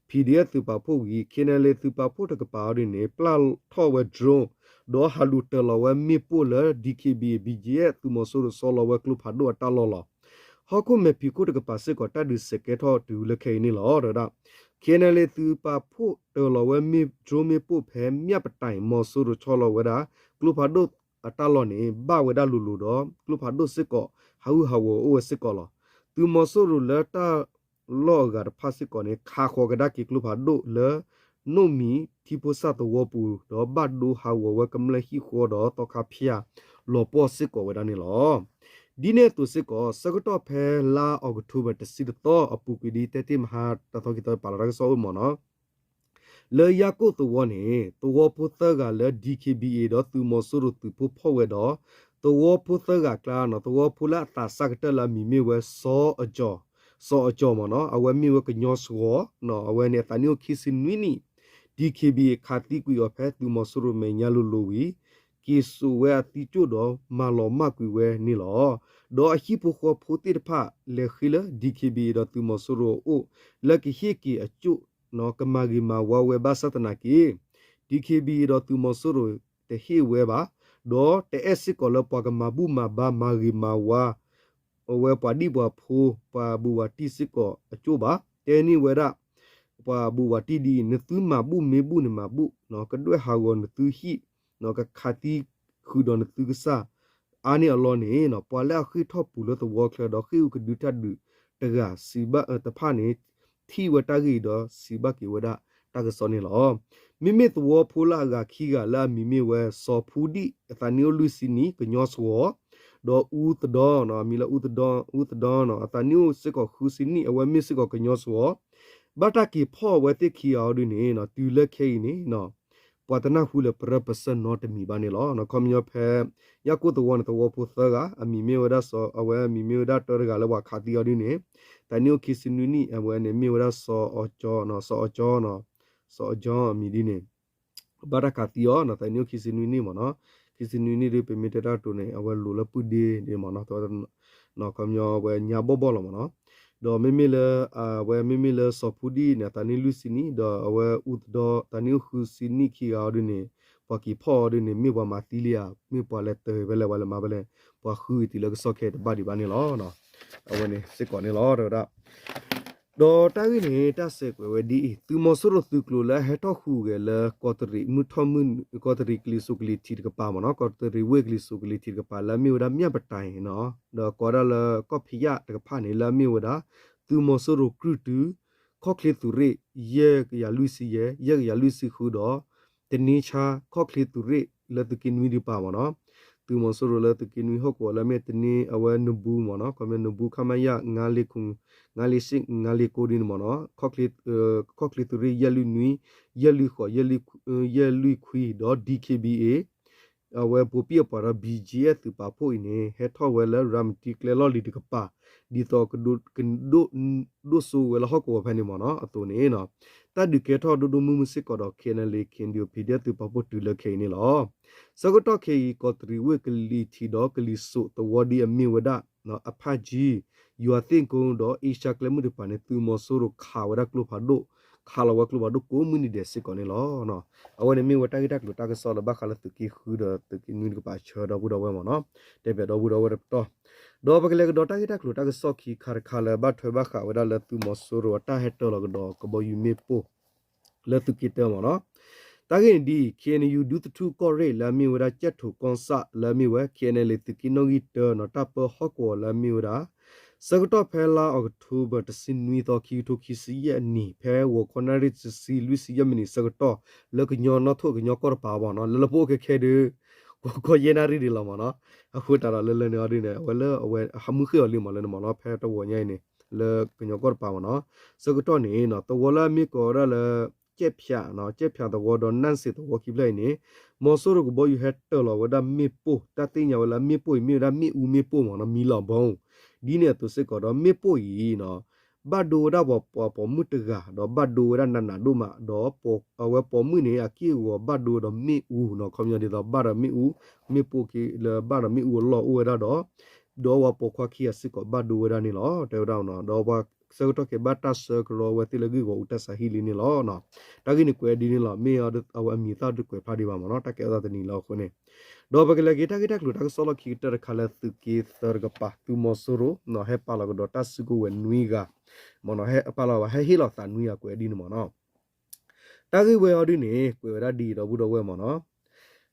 PDF သုးပာ်ဖှိၣ်ဝံၤ ခ့ၣ်အဲၣ်အဲၣ်လ့ၣ် သုးပာ်ဖှိၣ်တကပၤအီၤဒ်န့ၣ် ပျၢ်ထီၣ်ဝဲ drone ဒီးဟးလူၤတၢၤလီၤဝဲမ့ၣ်ပိၢ်လၢ DKBA BGF သုးမီၤစိရိၤဆီလီၤဝဲကျိဖးဒိၣ်အတၢ်လီၢ်လီၤ. ဟီၣ်ခိၣ်မဲာ်ဖံးခိၣ်တကပၤစ့ၢ်ကီး တၢ်ဒုးစဲးကဲထီၣ်တုၤလၢခဲအံၤန့ၣ်လီၤ. ဒီးဝဲဒၣ် ခ့ၣ်အဲၣ်အဲၣ်လ့ၣ် သုးပာ်ဖှိၣ်တၢၤလီၤဝဲမ့ၣ် drone မ့ၣ်ပိၢ်ဖဲ မြပတိုင် မီၤစိရိၤဆီလီၤဝဲဒၣ် ကျိဖးဒိၣ်အတၢ်လီၢ်န့ၣ် ဘၣ်ဝဲဒၣ်လိၤလိၤဒီး ကျိဖးဒိၣ်စ့ၢ်ကီး ဟးဂူာ်ဟးဂီၤအိၣ်ဝဲစ့ၢ်ကီးလီၤ. သုးမီၤစိရိၤလၢတၢ်လီၢ်အဂၤတဖၣ်စ့ၢ်ကီးန့ၣ် ခးဃီၤကဒါက့ၤကျိဖးဒိၣ်လၢ နိၣ်မံၤထံဖိစၢ်သဝီပူၤ ဒီးဘၣ်ဒိဟးဂီၤဝဲကမျၢၢ်ဟံၣ်ဃီဒီးသီခါဖၠၣ်လီၤပှီၢ်စ့ၢ်ကီးဝဲဒၣ်န့ၣ်လီၤ. ဒ်န့ၣ်အသိးစ့ၢ်ကီး ဆၢကတီၢ်ဖဲလါအီးကထိဘၢၣ် တဆံတသီအပူၤကွံာ် ဒ်တဲတ့ၢ်မဟါတသီခံသီပာ်လီၤတၢ်ကစီၣ်အိၣ်မ့ၢ်နီၤ လၢယါကိၣ်သဝီန့ၣ် သဝီဖိသၢဂၤလၢ DKBA ဒီးသုးမီၤစိရိၤသုးဖိဖီၣ်ဝဲဒီး သဝီဖိသၢဂၤအကျါနီၤ သဝီဖိလၢအသးစၢ်ကတၢၢ်လၢအမံၤမ့ၢ်ဝဲ စီၤအကၠီၤ, စီၤအကၠီၤမ့ၢ်နီၤ အဝဲမ့ၢ်ဝဲကညီစှီၤနီၤ အဝဲန့ၣ်အသးနံၣ်အိၣ်ခံဆံနွံနံၣ် DKBA ခးသံကွံာ်အီၤဖဲသုးမီၤစိရိၤမဲာ်ညါလိၤလိၤဝံၤ က့ၤစိာ်ဝဲအသံကၠိၣ်ဒီးမၤလီၤမၢ်ကွံာ်ဝဲန့ၣ်လီၤ. ဒီးအဟံၣ်ဖိဃီဖိသ့ၣ်တဖၣ်လဲၤဃ့လၢ DKBA ဒီးသုးမီၤစိရိၤအအိၣ် လၢကဟ့ၣ်က့ၤအကၠိၣ်နီၤ ကမၤဂ့ၤမၤဝါဝဲဘၣ်ဆၣ်သနာ်က့ DKBA ဒီးသုးမီၤစိရိၤတဟ့ၣ်ဝဲဘၣ်, ဒီးတအဲၣ်စ့ၢ်ကီးလၢပှၤကမၤဘူၣ်မၤဘါမၤဂ့ၤမၤဝါ အဝဲပှၤဒံၣ်ပှၤဖိ ပှၤဘူးပှၤတံၢ်စ့ၢ်ကီးအကၠိၣ်ဘၣ်. တဲန့ၢ်ဝဲဒၣ် ပှၤဘူးပှၤတံၢ်ဒ်အံၤ နသုမၤဘူၣ်မ့ၢ်ဘူၣ်န့ၣ်မၤဘူၣ်နီၤ ကဒွဲၣ်ဟးဂီၤနသုဟံၣ်နီၤ ကခးသံဃုာ်ဒီးနသုကစၢ် အါန့ၢ်အလီၢ်န့ၣ်နီၤ ပှၤလၢအဃ့ၢ်ထီၣ်ပူၤလၢသဝီချၢဒီး ဃ့ၢ်အူကဒုတၢ်ဒုးတဂၤစံးဘၣ်တဖၣ်န့ၣ် ထံၣ်ဝဲတၢ်ဂ့ၢ်အံၤဒီးစံးဘၣ်က့ၤဝဲဒၣ်တၢ်ကစီၣ်န့ၣ်လီၤ. မ့မ့ၢ်သဝီဖိလၢအဂၤခံဂၤလၢအမံၤမ့ၢ်ဝဲ စီၤဖူဒံၣ် အသးနံၣ်အိၣ်လွံၢ်ဆံနံၣ် ကညီစှီၤ ဒီးအူသဒီနီၤ အမံၤလၢအူသဒီ အူသဒီနီၤ အသးနံၣ်အိၣ်စ့ၢ်ကီးဃုဆံနံၣ် အဝဲမ့ၢ်စ့ၢ်ကီးကညီစှီၤ ဘၣ်တၢ်က့ၤဖီၣ်အဝဲသ့ၣ်ခံဂၤအီၤဒ်န့ၣ်နီၤ တုၤလၢခဲအံၤန့ၣ်နီၤ ပှၤတနၢ်ဟူလၢပရၢပစၢၢ်နီတမံၤဘၣ်န့ၣ်လီၤ. ခီပညီဖဲ ယၣ်ကိၣ်သဝီန့ၣ် သဝီဖိသၢဂၤ အမံၤမ့ၢ်ဝဲဒၣ်စီၤ အဝဲအမံၤမ့ၢ်ဝဲဒၣ်တၢတဂၤလၢပှၤခးသံအီၤဒ်န့ၣ် သးနံၣ်အိၣ်ခံဆံနွံနံၣ် အဝဲန့ၣ်မ့ၢ်ဝဲဒၣ်စီၤအီၤကၠီနီၤ စီၤအီၤကၠီနီၤ စီၤအီၤကၠီအမံၤဒ်န့ၣ် ဘၣ်တၢ်ခးသံအီၤနီၤ သးနံၣ်အိၣ်ခံဆံနွံနံၣ်မ့ၢ်နီၤ ခံဆံနွံနံၣ်ဒ် ပမ့ၢ်တဲတၢ်ကတိၤန့ၣ် အဝဲလိၤလၢပုၢ်ဒ့ဒ်မ့ၢ်နီၤ ခီပညီအဝဲညါဘီၣ်ဘီၣ်လီၤမ့ၢ်နီၤ ဒီးမ့မ့ၢ်လၢ အဝဲမ့မ့ၢ်လၢစီၤဖူဒံၣ်န့ၣ် အသးနံၣ်လွံၢ်ဆံနံၣ် ဒီးအဝဲအူသဒီ သးနံၣ်အိၣ်ဃုဆံနံၣ်ခံဂၤအီၤဒ်န့ၣ် ပှၤက့ၤဖီၣ်အီၤဒ်န့ၣ် မ့ၢ်ပှၤမၤသံလံဧါ မ့ၢ်ပှၤလဲၤတၢၤဖဲလဲၣ် ပှၤလဲၤမၤဖဲလဲၣ် ပှၤဃုက့ၤတုၤလၢကစီၣ်ခဲအံၤတဘၣ်ဒံးဘၣ်န့ၣ်လီၤ. အဝဲန့ၣ်စ့ၢ်ကီးန့ၣ်လီၤ တဲဝဲဒၣ် ဒီးတၢ်ဂ့ၢ်န့ၣ် တၢ်စဲးကွဲးဝဲဒ်အံၤ သုးမီၤစိရိၤသုးကျိၤလၢအဟဲထီၣ်ဟူးဂဲၤလၢ ကီးတရံးမုၢ်ထီၣ်မုၢ် ကီးတရံးကလံၤစိးကလံၤထံးတကပၤမ့ၢ်နီၤ ကီးတရံးဝ့ၢ်ကလံၤစိးကလံၤထံးတကပၤ လၢအမ့ၢ်ဝဲဒၣ် မၠၣ်ပတၢ်နီၤ ဒီးကိးဒၣ်လၢကီၢ်ဖံးယၣ်တကဖၣ်န့ၣ် လၢအမ့ၢ်ဝဲဒၣ် သုးမီၤစိရိၤကြုၢ်တု ခီၣ်ချ့သုးရ့ၣ် ယဲၢ်ကယၤလွံၢ်ဆံယဲၢ် ယဲၢ်ကယၤလွံၢ်ဆံဃုဒီး တနံဆါ ခီၣ်ချ့သုးရ့ၣ်လၢသုးက့နွံတကပၤမ့ၢ်နီၤ သုးမီၤစိရိၤလၢသုးက့နွံဟီၣ်ကဝီၤလၢအမ့ၢ်တနံအဝဲနဘူးမ့ၢ်နီၤ ခီမ့ၢ်နဘူး ခမရ ငါးလေးခု ငါးလေးရှစ် ငါးလေးကိုးဒ်န့ၣ်မ့ၢ်နီၤ ခီၣ်ချ့သုးရ့ၣ် ယဲၢ်လွံၢ်နွံ ယဲၢ်လွံၢ်ဃိး ယဲၢ်လွံၢ်ခွံဒီး DKBA အဝဲဘိးဘံၣ်အပှၤဒီး ဘံၣ်ကၠံၣ်အဲၣ် သုးပာ်ဖှိၣ်အံၤန့ၣ် ဟဲထီၣ်ဝဲလၢရၤမတံကျဲလီၢ်လံၤတကပၤ ဒ်သိးကဒိၣ်စိဝဲလၢဟီၣ်ကဝီၤဖဲန့ၣ်မ့ၢ်နီၤ အသိးန့ၣ်နီၤ တၢ်ဒုးကဲထီၣ်ဒိၣ်ဒိၣ်မုၢ်မုၢ်စ့ၢ်ကီးဒီး KNLA KNDO PDF သုးပာ်ဖှိၣ်တုၤလၢခဲအံၤန့ၣ်လီၤ. ဆၢကတီၢ်ခဲအံၤ ကီးတရံးဝ့ၢ်ကလံၤထံးဒီးကလံၤစိးသဝီဒ်အမ့ၢ်ဝဲဒၣ် အဖၣ်ကၠံ ယွၤသ့ၣ်ကိဒီး အ့ရှါကျဲမုၢ်တကပၤန့ၣ် သုးမီၤစိရိၤခးဝဲဒၣ်ကျိဖးဒိၣ် ခးလီၤဝဲကျိဖးဒိၣ်ကိးမုၢ်နံၤဒဲးစ့ၢ်ကီးန့ၣ်လီၤ. အဝဲန့ၣ်မ့ၢ်ဝဲတၢ်ဂ့ၢ်တၢ်ကျိၤတၢ်ကစီၣ်လၢဘၣ်ဃးလၢသုးက့ဃုဒီးသုးက့နွံတကပၤ ဆၢဒီပုၢ်ဒီဝဲၢ်မ့ၢ်နီၤ တဲဘၣ်ဒီပုၢ်ဒီဝဲၢ်တပတီၢ် ဒီးပကလဲၤကဒီးတၢ်ဂ့ၢ်တၢ်ကျိၤတၢ်ကစီၣ်ခံခါတခါလၢဘၣ်ထွဲဘၣ်ဃးဝဲဒၣ်လၢသုးမီၤစိရိၤအတၢ်ဟဲတၢလီၤကဒီးကဘီယူၤမ့ၣ်ပိၢ် လၢသုးက့တၢမ့ၢ်နီၤ တၢ်ဂ့ၢ်န့ၣ်ဒ်အံၤ KNU ဒူသထူၣ်ကီၢ်ရ့ၣ်လၢအမ့ၢ်ဝဲဒၣ် ကၠဲၣ်ထိးကီၢ်ဆၣ်လၢအမ့ၢ်ဝဲ KNLA သုးက့နီၣ်ဂံၢ်တၢနီၤ တၢ်ပၢဟီၣ်ကဝီၤလၢအမ့ၢ်ဝဲဒၣ် ဆၢကတီၢ်ဖဲလါအီးကထိဘၢၣ်တဆံနွံသီ ခံကထိခံဆံယဲၢ်အနံၣ် ဖဲဂီၤခီနၣ်ရံၣ်တဆံလွံၢ်ဆံယဲၢ်မံးနံးဆၢကတီၢ် လၢကညီနီၣ်ထိၣ်ကညီကီၢ်တပၤဘၣ်နီၤ လၢလၢပအိၣ်ခဲခဲဒုး ကီၢ်ယဲၢ်နၣ်ရံၣ်ဒံးလီၤမ့ၢ်နီၤ အဃိသတးဒီးလၢလၢန့ၣ်အီၤဒ်န့ၣ် အဝဲလၢအဝဲဟးမုၢ်ဃ့ၢ်အီၤလံမ့ၢ်လၢန့ၣ်မ့ၢ်နီၤ ဖဲတဝီၤညါအံၤန့ၣ် လၢကညီကီၢ်တပၤမ့ၢ်နီၤ ဆၢကတီၢ်န့ၣ်နီၤ သဝီလၢအမ့ၢ်ကိးဝဲဒၣ်လၢ ကၠဲၣ်ဖၠးနီၤ ကၠဲၣ်ဖၠးသဝီဒီးနၢ်စ့းသဝီခံဖျၢၣ်အံၤန့ၣ် မီၤစိရိၤကဘီယူၤဟဲတၢလီၤဝဲဒၣ်မ့ၣ်ပိၢ် တၢ်သ့ၣ်ညါဝဲလၢမ့ၣ်ပိၢ်အံၤ မ့ၢ်ဝဲဒၣ်မ့ၣ်အူမ့ၣ်ပိၢ်မ့ၢ်နီၤ မံလီၤဘီ ဒ်န့ၣ်အသိးစ့ၢ်ကီးဒီးမ့ၣ်ပိၢ်အံၤနီၤ ဘၣ်ဒိဝဲဒၣ်ပှၤပိာ်မုၣ်တဂၤ ဒီးဘၣ်ဒိဝဲဒၣ်နးနးဒိၣ်မး ဒီးအဝဲပိာ်မုၣ်န့ၣ် အက့ၢ်အဂီၤဘၣ်ဒိဝဲဒီးမ့ၣ်အူနီၤ ခီပညီဒ်သိးဘၣ်ဒီးမ့ၣ်အူ မ့ၣ်ပိၢ်လၢဘၣ်ဒီးမ့ၣ်အူအလီၢ်အိၣ်ဝဲဒၣ်ဒီး ဒီးပှၤပိာ်ခွါခံဂၤစ့ၢ်ကီးဘၣ်ဒိဝဲဒၣ်န့ၣ်လီၤ တဲဝဲဒၣ်နီၤ ဒီးပှၤဆၢကတီၢ်ခဲအံၤဘၣ်တၢ်ဆှၢကရီဝဲသ့ၣ်လၢဂ့ၢ်ဂီၢ်အူတၢ်ဆါဟံၣ်လံန့ၣ်လီၤ တၢ်ဂ့ၢ်န့ၣ်ကွဲးဒ်န့ၣ်လီၤ မ့ၢ်အဝဲအမံၤသၣ်တကွဲးဖျါဒံးဘၣ်မ့ၢ်နီၤ တၢ်ကဲအသးတနံၤလီၤအဃိန့ၣ် ဒီးပကလဲၤက့ၤတၢ်ဂ့ၢ်တၢ်ကျိၤတၢ်ကစီၣ်လီၢ်ခံကတၢၢ်တခါလၢသုးက့သၢတကပၤ သုးမီၤစိရိၤ ဟဲပာ်လီၤကဒီးတၢ်စုကဝဲၤနွံဂၤ မ့ၢ်နီၤ ဟဲပာ်လီၤဘၣ် ဟဲဟ့ၣ်လီၤသးနွံဂၤကွဲးဒ်န့ၣ်မ့ၢ်နီၤ တၢ်ဂ့ၢ်ဝဲအီၤဒ်န့ၣ် ကွဲးဝဲဒၣ်ဒ်အံၤဒီပုၢ်ဒီဝဲၢ်မ့ၢ်နီၤ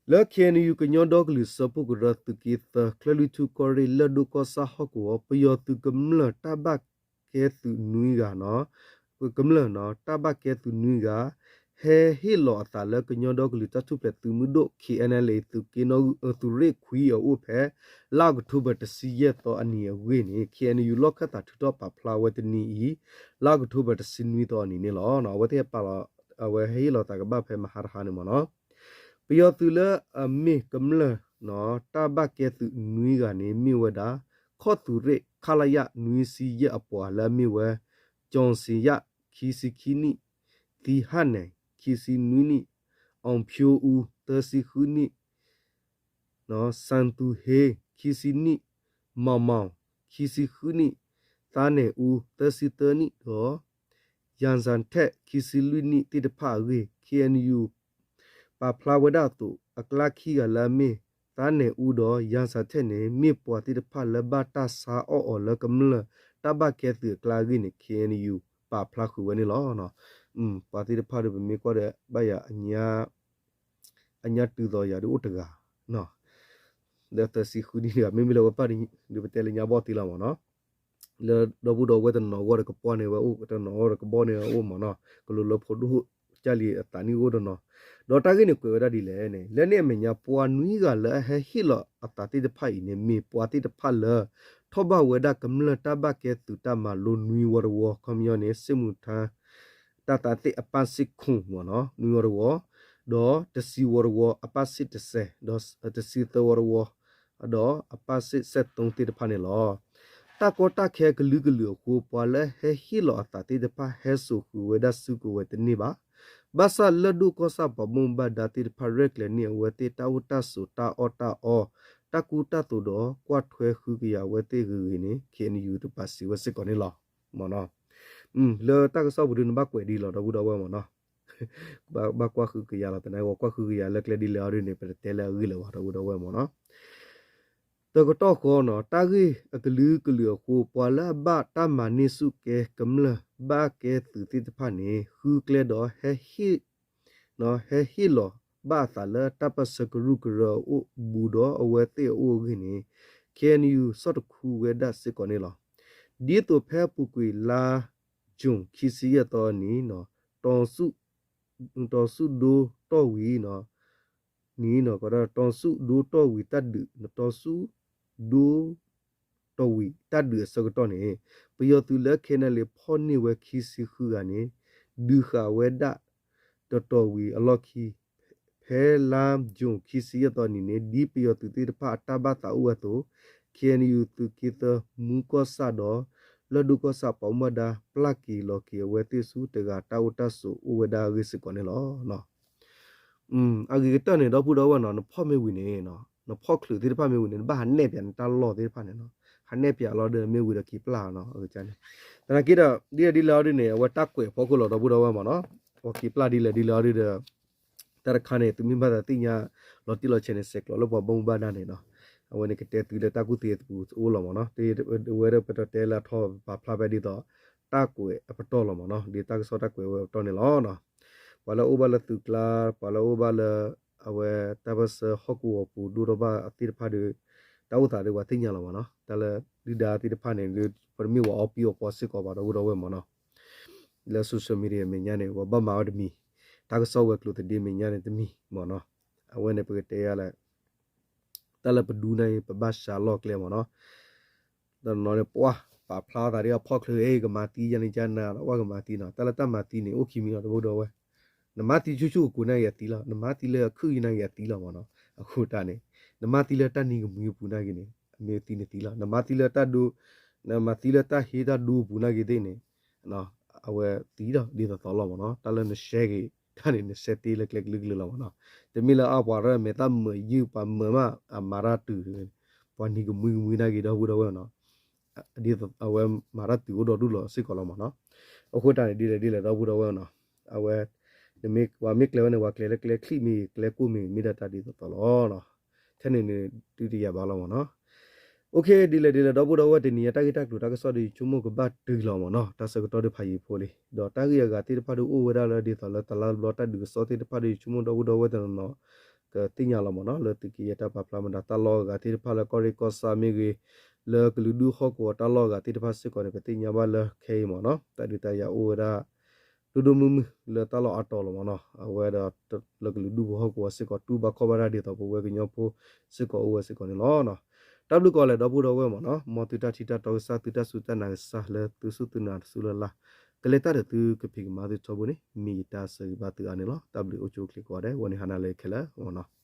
လၢ KNU ကညီဒီကလုာ်စၢဖှိၣ်ကရၢသုးက့သၢ ချၢၣ်လွံၢ်ထူၣ်ကီၢ်ရ့ၣ်လၢၢ်ဒိၣ်ကီၢ်ဆၣ်ဟီၣ်ကဝီၤ ပယီၤသုးကမျၢၢ်တၢ်ဘၣ်ကဲသုးနွံဂၤနီၤ ကမျၢၢ်နီၤ တၢ်ဘၣ်ကဲသုးနွံဂၤ ဟဲဟ့ၣ်လီၤအသးလၢကညီဒီကလုာ်တၢ်ထူၣ်ဖျဲးသုးမုၢ်ဒိၣ် KNLA သုးက့နီၣ် သုးရ့ၣ်ခွံအအိၣ်ဖဲ လါအီးကထိဘၢၣ်တဆံယဲၢ်သီအနံၤအဂ့ၢ်န့ၣ် KNU လီၢ်ခၢၣ်သးထုးထီၣ်ပာ်ဖျါဝဲတနံၤအံၤ လါအီးကထိဘၢၣ်တဆံနွံသီအနံၤန့ၣ်လီၤ. အဝဲသ့ၣ်ဟဲပာ်လီၤ အဝဲဟဲဟ့ၣ်လီၤသးကဘၣ်ဖဲမဟါတဟါန့ၣ်မ့ၢ်နီၤ ပယီၤသုးလၢအမ့ၢ်ကမျၢၢ် တၢ်ဘၣ်ကဲသုးနွံဂၤန့ၣ်မ့ၢ်ဝဲဒၣ် ခီၣ်သူးရ့ၣ် ခလရ နွံဆံယဲၢ်အပှၤလၢအမ့ၢ်ဝဲ ကၠီၣ်စံယၣ် ခံဆံခံနံၣ်, သံဟၣ်နဲၣ် ခံဆံနွံနံၣ်, အီၣ်ဖၠိအူ သၢဆံဃုနံၣ်, စၣ်သူၣ်ဟ့ ခံဆံနံၣ်, မီၢ်မီၢ် ခံဆံဃုနံၣ်, သါနဲၣ်အူ သၢဆံသၢနံၣ်ဒီး ယၣ်စၣ်ထဲၣ် ခံဆံလွံၢ်နံၣ်သ့ၣ်တဖၣ်အဂ့ၢ် ခ့ၣ်အဲၣ်ယူၣ် ပာ်ဖျါဝဲဒၣ်အသိး အကျါခံဂၤလၢအမ့ၢ် သါနဲၣ်အူဒီးယၣ်စၣ်ထဲၣ်န့ၣ် မ့ၢ်ပှၤသ့ၣ်တဖၣ်လၢဘၣ်တၢ်ဆါအီၣ်အီၤလၢကမျၢၢ်တၢ်ဘၣ်ကဲသုးအကျါအဂ့ၢ်န့ၣ် ခ့ၣ်အဲၣ်ယူၣ် ပာ်ဖျါဃုာ်ဝဲန့ၣ်လီၤ. ပှၤသ့ၣ်တဖၣ်ဒီးပမ့ၢ်ကွၢ်ဒီးဘၣ်ယၤ အညါတုၤသိးယၤဒုးအိၣ်တဂၤ လၢသၢဆံဃုနံၣ်တဂၤ မ့မ့ၢ်လၢဝဲပၢ်ဒုးပတဲလၢညါဘီၣ်သ့လီၤမ့ၢ်နီၤ. လၢဒီပုၢ်ဒီဝဲၢ်တနီၤအဂီၢ်ဒီးကပှၢ်န့ၢ်ဝဲအိၣ် တနီၤအဂီၢ်ဒီးကဘီၣ်န့ၢ်ဝဲအိၣ်မ့ၢ်နီၤ, ကလူးလၢဖိဒိၣ်ကၢ်လံၤအသးနံၣ်အိၣ်တနီၤ, ဒီးတၢ်ဂ့ၢ်န့ၣ်ကွဲးဝဲဒၣ်ဒ်လဲၣ်န့ၣ် လၢန့ၣ်အမဲာ်ညါ ပှၤနွံဂၤလၢအဟဲဟ့ၣ်လီၤအသးသ့ၣ်တဖၣ်အံၤန့ၣ် မ့ၢ်ပှၤသ့ၣ်တဖၣ်လၢ ထီၣ်ဘၣ်ဝဲဒၣ်ကမျၢၢ်တၢ်ဘၣ်ကဲသုးတၢ်မၤလိနွံဝီတဝီ ခီပညီန့ၣ် စစ်မှုထမ်း တၢ်သးသ့ၣ်အပၣ်စ့ၣ်ခိၣ်မ့ၢ်နီၤ နွံဝီတဝီ, ဒီးတဆံဝီတဝီ အပၣ်စ့ၣ်တစဲး, ဒီးတဆံသၢဝီတဝီ ဒီးအပၣ်စ့ၣ်စဲၣ်သိသ့ၣ်တဖၣ်န့ၣ်လီၤ. တၢ်ကီတၢ်ခဲကလုာ်ကလုာ်အဃိ ပှၤလၢဟဲဟ့ၣ်လီၤအသးသ့ၣ်တဖၣ် ဟဲစိာ်ဃုာ်ဝဲဒၣ်စုကဝဲၤတန့ၢ်ဘၣ်. ဘၣ်ဆၣ်လၢၢ်ဒိၣ်ကီၢ်ဆၣ်ပှၤဘၣ်မူဘၣ်ဒါသ့ၣ်တဖၣ် ရဲၣ်ကျဲၤန့ၢ်အဝဲသ့ၣ်တၢ်အိၣ်တၢ်ဆိး တၢ်အီၣ်တၢ်အီ တၢ်ကူတၢ်သိးဒီး ကွၢ်ထွဲဃုကယၤအဝဲသ့ၣ်ဂ့ၤဂ့ၤန့ၣ် ခ့ၣ်အဲၣ်ယူၣ် တပာ်စံးဝဲစ့ၢ်ကီးန့ၣ်လီၤ. မ့ၢ်နီၤ လၢတၢ်ကစီၣ်ပူၤဒုး နဘၣ်ကွဲးဒ်လီၤ ဒီပုၢ်ဒီဝဲၢ်မ့ၢ်နီၤ, ဘၣ်ကွၢ်ဃုကယၤလီၤ သနာ်က့ ကွၢ်ဃုကယၤလၢကျဲဒ်လဲၣ်အီၤဒ်န့ၣ် ပတတဲလၢအဂ့ၢ်လၢၤဘၣ် ဒီပုၢ်ဒီဝဲၢ်မ့ၢ်နီၤ. တကတီၢ်ဃီနီၤ တၢ်ဂ့ၢ်အကလုာ်ကလုာ်အဃိ ပှၤလၢအဘၣ်တၢ်မၤန့ၢ်ဆူၣ်ကဲကမျၢၢ်ဘၣ်ကဲသုးသ့ၣ်တဖၣ်န့ၣ် ဃုကျဲဒီး ဟဲဟ့ၣ်လီၤဘၣ်အသးလၢတၢ်ပၢၢ်ဆၢကရူၢ်ကရၢအအိၣ် ဘူးဒီးအဝဲသ့ၣ်အအိၣ်အဂ့ၢ်န့ၣ် ခ့ၣ်အဲၣ်ယူၣ် ဆီၣ်တခူဝဲဒၣ်စ့ၢ်ကီးန့ၣ်လီၤ. ဒ်သိးဖဲအပူၤကွံာ်လါ June ခံဆံယဲၢ်သီအနံၤ တီၤဆူၣ်ဒိတီၢ်ဝံၤ နံၤနီၤ ကဒီးတီၤဆူၣ်ဒိတီၢ်ဝံၤတၢ်ဒုး တီၤဆူၣ်ဒိ တီၢ်ဝံၤတၢ်ဒုးအဆၢကတီၢ်န့ၣ် ပယီၤသုးလၢ ခ့ၣ်အဲၣ်ယူၣ် ဖီၣ်န့ၢ်ဝဲခံဆံဃုဂၤန့ၣ် ဒုးဃာ်ဝဲဒၣ်တတီၤဝံၤအလီၢ်ခံ ဖဲလါ June ခံဆံယဲၢ်သီနံၤန့ၣ် ဒ်ပယီၤသုးသ့ၣ်တဖၣ်အတၢ်ဘၣ်သးအိၣ်ဝဲအသိး ခ့ၣ်အဲၣ်ယူၣ် သုးက့သၢ မူကီၢ်ဆၣ်ဒီး လၢၢ်ဒိၣ်ကီၢ်ဆၣ်ပှၤဘၣ်မူဘၣ်ဒါ ပျၢ်က့ၤလီၤက့ၤအဝဲသ့ၣ်ဆူတဂၤတၢ်အိၣ်တၢ်ဆိးအိၣ်ဝဲဒၣ်အဂ့ၢ်စ့ၢ်ကီးန့ၣ်လီၤ. အဂ့ၤကတၢၢ်န့ၣ် ဒီပုၢ်ဒီဝဲၢ်နီၤ နဖီၣ်မ့ၢ်ဝံၤန့ၣ် နဖီၣ်ချုးသ့ၣ်တဖၣ်မ့ၢ်ဝံၤန့ၣ် နဘၣ်ဟးနဲၣ်ပၠးနတၢ်လီၢ်သ့ၣ်တဖၣ်န့ၣ်နီၤ, ဟးနဲၣ်ပၠးလီၤဒီး မ့ၢ်ဝံၤဒီးက့ၤပျၢ်နီၤ သနာ်က့ဒီး ဒ်လဲၣ်ဒ်လဲၣ်အီၤဒ်န့ၣ် အဝဲတၢ်ကွဲးဖီခိၣ်လီၤ ဒီပုၢ်ဒီဝဲၢ်မ့ၢ်နီၤ, ပှၤက့ၤပျၢ်ဒ်လဲၣ်ဒ်လဲၣ်အီၤဒ်ဒီး တၢ်တခါန့ၣ် သုမ့ၢ်ဘၣ်သးသ့ၣ်ညါ လီၤတံၢ်လီၤဆဲးန့ၣ် ဆဲးကျိးလၢပှၤဘၣ်မူဘၣ်ဒါန့ၣ်နီၤ, အဝဲန့ၣ်ကတဲသုလၢတၢ်ကူၣ်သ့အပူၤအိၣ်လီၤမ့ၢ်နီၤ, ဝဲဒၣ်ပတတဲလၢအထီ ပာ်ဖျါဖဲဒ်သိး တၢ်ကွဲးအပတီၢ်လီၤမ့ၢ်နီၤ, ဒ်တၢ်ကစီၣ်တၢ်ကွဲးဝဲအပတီၢ်န့ၣ်လီၤ. ပှၤလၢအအိၣ်ဘၣ်လၢသုးကျါ ပှၤလၢအအိၣ်ဘၣ်လၢ အဝဲတၢ်ပၢၢ်ဆၢဟီၣ်ကဝီၤပူၤဒိၣ်ထီၣ်ဘၣ်သ့ၣ်တဖၣ်ဒီး တၢ်အိၣ်သးဒီးပှၤသ့ၣ်ညါလီၤမ့ၢ်နီၤ, တၢ်လၢဒုၣ်ဒါသ့ၣ်တဖၣ်န့ၣ် ပတမ့ၢ်ဝဲအီပံအီပီစ့ၢ်ကီးဘၣ် ဒီပုၢ်ဒီဝဲၢ်မ့ၢ်နီၤ, လၢ social media မဲာ်ညါန့ၣ် ပှၤဘၣ်မၤဝဲတမံၤ, တၢ်ကစီၣ်ဝဲၤကျိၤသဒ့မဲာ်ညါန့ၣ်တမံၤမ့ၢ်နီၤ, အဝဲန့ၣ်ပကတဲယၤလၢ တၢ်လၢပဒူန့ၣ် ပဘၣ်စှၤလီၢ်ကျဲမ့ၢ်နီၤ, တနီၤန့ၣ် ပှၤပာ်ဖျါသးဒ်အဖီၣ်ချုး ဟ့ၣ်ကမၤသံယၤန့ၣ် ကနၤဒီး ပှၤကမၤသံနီၤ, တၢ်လၢတၢ်မၤသံန့ၣ် အိၣ်ခံမံၤလီၤ ဒီပုၢ်ဒီဝဲၢ်, နမၤသံဆူၣ်ဆူၣ်အကိာ်န့ၣ်ဂ့ၤအသံလီၤ, နမၤသံလၢအခုၣ်အံၤန့ၣ်ဂ့ၤအသံလီၤမ့ၢ်နီၤ, အဃိတၢ်န့ၣ် နမၤသံလၢတၢ်နံၤကမှံအပူၤန့ၣ်ဂ့ၤန့ၣ် အမ့ၢ်သံန့ၣ်သံလီၤ, နမၤသံလၢတၢ်ဒိ နမၤသံလၢတၢ်ဟ့တၢ်ဒိအပူၤန့ၣ်ဂ့ၤသ့ၣ်န့ၣ် အဝဲသံဒီးဒ်သိးသိးလီၤမ့ၢ်နီၤ, တၢ်လၢနရှဲဂ့ၤတၢ်န့ၣ် နရှဲတ့လၢကျဲကလုာ်ကလုာ်လီၤမ့ၢ်နီၤ, တမ့ၢ်လၢအပှၤရၢၢ်မဲာ်သၣ်မုာ်ယုၢ် ပှၤမုာ်မး အမၤတၢ်တုၤ ပှၤနံၤကမှံကမှံန့ၣ်ဂ့ၤ ဒီပုၢ်ဒီဝဲၢ်နီၤ, ဒ်အဝဲမၤတၢ်တုၤအိၣ်ဒီဒူၣ်လီၤစ့ၢ်ကီးလီၤမ့ၢ်နီၤ, အဃိတၢ်န့ၣ် ဒ်လဲၣ်ဒ်လဲၣ် ဒီပုၢ်ဒီဝဲၢ်နီၤ, အဝဲ ပှၤမ့ၢ်ကျဲဝဲန့ၣ် ပှၤကျဲလၢကျဲချံၣ်မ့ၢ်ဂ့ၤ ကျဲကိၢ်မ့ၢ်ဂ့ၤ မ့ၢ်ဒၣ်တၢ်ဒ်သိးသိးလီၤနီၤ, ထဲန့ၣ်န့ၣ် ဒုးတယၤဘၣ်လီၤမ့ၢ်နီၤ. အိၣ်ခ့ ဒ်လဲၣ်ဒ်လဲၣ် ဒီပုၢ်ဒီဝဲၢ် တနံၤအံၤတၢ်ဂ့ၢ်တၢ်ကျိၤတၢ်ကစီၣ်ဒီး ယဆိကမိၣ်ကဘၣ်တုၤလီၤမ့ၢ်နီၤ, တၢ်ဆၢကတီၢ်ဒုးဖးယံၤဖိလံ, ဒီးတၢ်ဂ့ၢ်အဂၤသ့ၣ်တဖၣ်ဒုးအိၣ်ဝဲဒၣ်လၢဒ်သိးလၢတလါတဘျီတၢ်ဒုးကစီၣ်သ့ၣ်တဖၣ်ဒီး ယဆိကမိၣ်ဒီပုၢ်ဒီဝဲၢ်တနီၤနီၤ ကသ့ၣ်ညါလီၤမ့ၢ်နီၤ, လၢသုးက့ယဲၢ်တၢ်ပာ်ဖျါမတၤတၢ်လီၢ်အဂၤသ့ၣ်တဖၣ်လၢကီၢ်ရ့ၣ်ကီၢ်ဆၣ်မ့ၢ်ဂ့ၤ, လၢကလုာ်ဒူၣ်ဟီၣ်ကဝီၤတၢ်လီၢ်အဂၤသ့ၣ်တဖၣ်စ့ၢ်ကီးန့ၣ် ပသ့ၣ်ညါဘၣ်လၢခဲအံၤမ့ၢ်နီၤ, တၢ်ဒုးတၢ်ယၤအိၣ်ဝဲဒၣ် ဒိၣ်ဒိၣ်မုၢ်မုၢ်လၢတၢ်လီၢ်အါတီၤလီၤမ့ၢ်နီၤ, အဝဲဒီးလၢကလုာ်ဒူၣ်ဖိဟီၣ်ကဝီၤစ့ၢ်ကီး တူၢ်ဘၣ်ခီၣ်ဘၣ်တၢ်ဒ်သိးပဝဲကညီဖိစ့ၢ်ကီးအိၣ်ဝဲစ့ၢ်ကီးန့ၣ်လီၤ. တၢ်ဘျုးကိးဂၤလၢာ် ဒီပုၢ်ဒီဝဲၢ်မ့ၢ်နီၤ, မ်သုတၢ်ထံၣ်တၢ်တီကစၢ် သုတၢ်စူၢ်တၢ်နာ်ကစၢ်လၢသုစူၢ်သုနာ်တစူၢ်လၢ်လၢ် ကလဲၤတၢ်ဒီးသုကဖံးကမၤသုထီဘိန့ၣ် မ့ၢ်ယတၢ်ဆၢဂ့ၤဘၣ်သုအါန့ၣ်လီၤ. တၢ်ဘျုးအိၣ်ဆူၣ်အိၣ်ချ့ကိးဂၤဒဲး ဝဲန့ၣ်ဟါနၤလၢခဲလၢာ်မ့ၢ်နီၤ.